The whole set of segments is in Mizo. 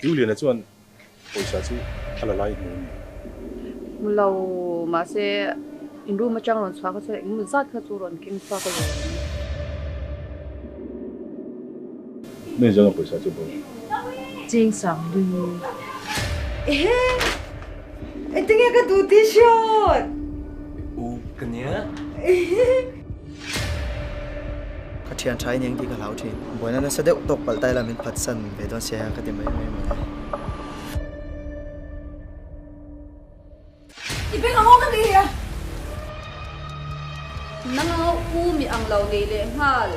Kiuliana chuan pawisa chu a la lai hmu a ni. Hmu lo, mahse in room atang rawn chhuah kha chuan engemaw zat kha chu rawn keng chhuak a lo. Nui zawnga pawisa chu bo. Cheng sang lui. Ehe! Engtinge ka duh tih hriat? U ka nia. Ka thian tha in eng tih ka hlau thin. Buaina nasa deuh tawk palh ta ila min phatsan ve dawn sia ka ti mai mai mawle. I beng ang aw ka ti a. Nang anga u mi ang lo nei leh nghal.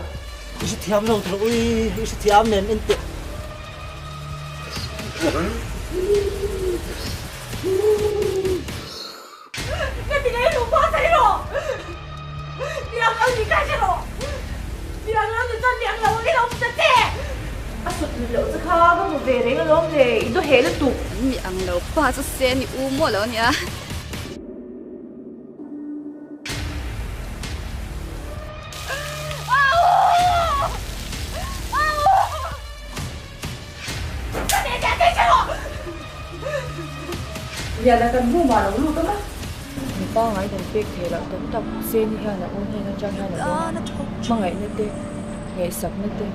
I hre thiam lo tawh ui, i hre thiam em en teh. Ka ti ngei ru pa thei rawh. Miang lo ni ka hre rawh. Miang lo ni chuan miang lo i lo ta che. A sut lut loh che kha ka hmu ve reng alawm le, i daw heh lutuk. An mi ang lo pa chu se ni u maw lo nia. Liana kan room ah lo lut ang a. Mi pangai kan pek theih loh tam tak Seni hian a u hnen atang hian a dawng a, hmangaihna te, ngaihsakna te.